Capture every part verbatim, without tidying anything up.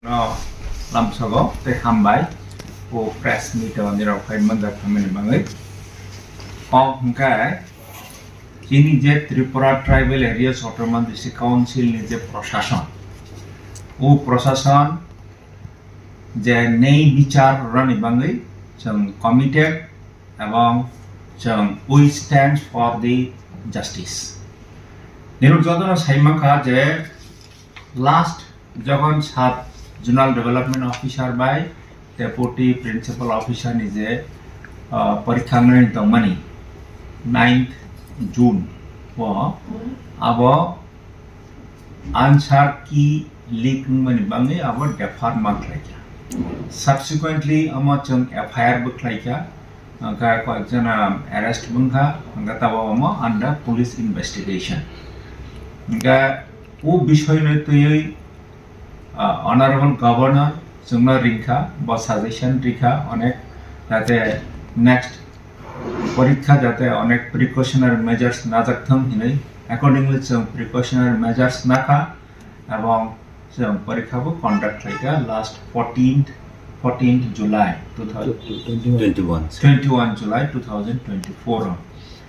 No lamsogo tei hambai o press meet o nirok phai manjak phaimani bangwi. O hwnkhe chini je Tripura Tribal Areas Autonomous District Council ni je prosason, o prosason je nei bichar rani bangwi chwng committed ebong chwng we stand for the justice. Nirok jotono sai mankha je last jokhon sub zonal development officer bai deputy principal officer ni je, ah, porikha wngwi tongmani ninth June o abo answer key leak wngmani bangwi abo defer ma khlaikha. Subsequently omo chwng F I R bo khlaikha, hwnkhe koyekjona arrest wngkha, hwnkhe tabok omo under police investigation. Hwnkhe o bisoyno twiwi, ah, Honorable Governor chwngno ringkha, bo suggestion rikha onek, jate next porikha jate onek precautionary measures najak thung hinwi, accordingly chwng precautionary measures nakha, ebong chwng porikha bo conduct khlaikha last fourteenth, fourteenth July two thousand twenty-one. Twenty-one July two thousand twenty-four o.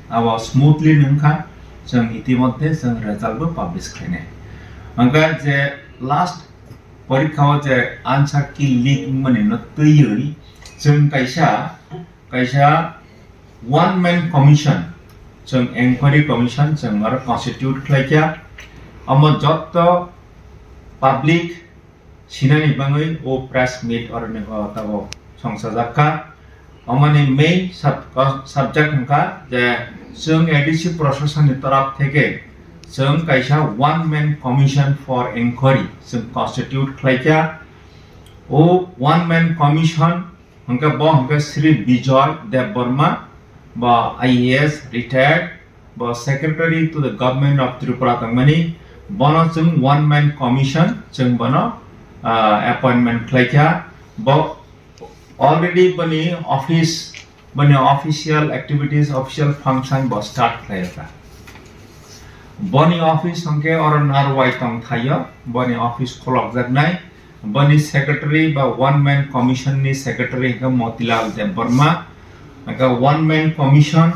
Abo smoothly wngkha, chwng itimodhye chwng result bo publish khlainai. Hwnkhe je last porikha o je answer key leak wngmani no twiwi chwng kaisa, kaisa one man commission, chwng enquiry commission chwng aro constitute khlaikha. Omo jotto public sinani bangwi o press meet oroni o tabok songchajak kha. Omoni main sub-, subject wngkha je chwng A D C proshasonni toraf theke chwng kaisa one man commission for enquiry chwng constitute khlaikha. O one man commission hwnkhe bo hwnkhe Shri Bijoy Debbarma, bo I A S retired, bo Secretary to the Government of Tripura tongmani, bono chwng one man commission chwng bono, ah, appointment khlaikha. Bo already boni office, boni official activities, official function bo start khlaikha. Boni office hwnkhe oro Narwai tong thaio, boni office khulokjaknai. Boni secretary ba one man commission ni secretary hwnkhe Motilal Debbarma. Hwnkhe one man commission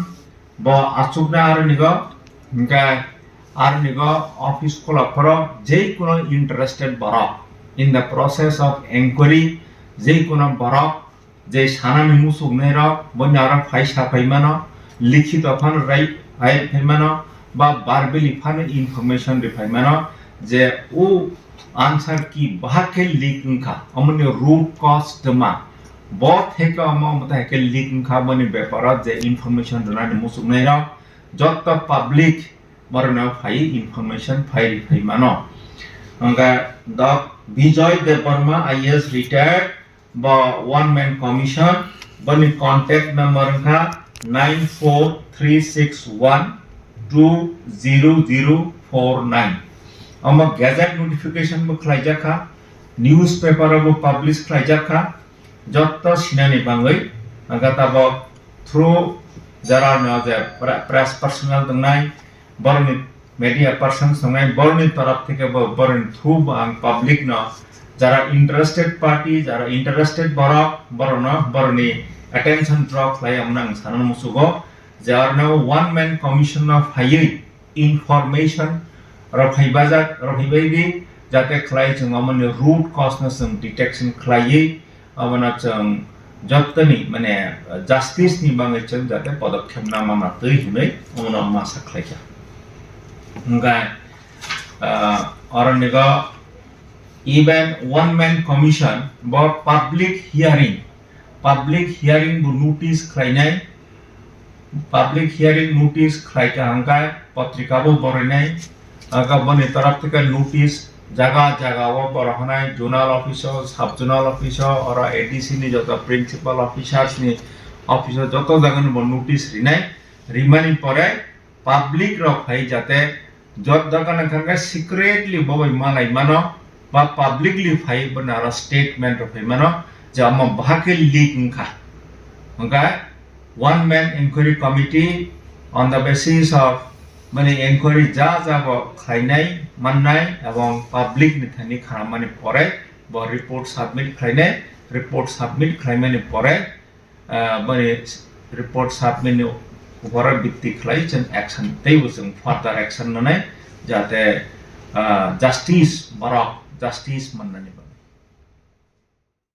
bo achukna aronigo, hwnkhe aronigo office khulok phoro jei kuno interested borok in the process of enquiry, jei kuno borok je sanani muchuknai rok, boni aro phai sa phai mano, likhito phano rai phai phai mano, ba verbally phano information ri phai mano, je o answer key bahak khe leak wngkha, omoni root cause twma, bo theke omo omo thai khe leak wngkha, boni beparo je information rwnani muchuknai rok, jotto public borokno phai information phai ri phai mano. Hwnkhe Dok Bijoy Debbarma I A S retired, bo one man commission, boni contact number wngkha nine four three six one two zero zero four nine. Omo gazette notification bo khlaijak kha, newspaper o bo publish khlaijak kha, jotto sinani bangwi, hwnkhe tabok through jara no je pre-, press personnel tongnai, borokni media person songnai borokni torop theke bo borokni through bo ang public no jara interested party, jara interested borok, borokno borokni attention draw khlai amno ang sana musugo je arno one man commission no phaiwi information rok phai bajak, rok phai bai di, jate khlai chwng amoni root cause no chwng detection khlaiwi, abono chwng jottoni, mane, justice ni bagwi chwng jate podokkhep na manna twi hinwi omono masa khlaikha. Hwnkhe, ah, oronigo even one man commission bo public hearing, public hearing bo notice khlainai, public hearing notice khlaikha hwnkhe potrika bo borinai, aga boni torop theke notice jaga jaga o borok hanai zonal office o, sub zonal office o, oro A D C ni joto principal officers ni office o joto jaga ni bo notice rinai, rimani pore public rok phai jate jot dogan wngkha khe secretly bo bai malai mano ba publicly phai bo nara statement rok phai mano je omo bahai khe leak wngkha. Hwnkhe one man inquiry committee on the basis of mani inquiry ja ja bo khlainai mannai ebong public ni thani khanamani pore bo report submit khlainai, report submit khlaimani pore, ah, bani report submit ni upore bhitti khlai chwng action teibo chwng further action nanai, jate, ah, justice borok justice mannani bagwi.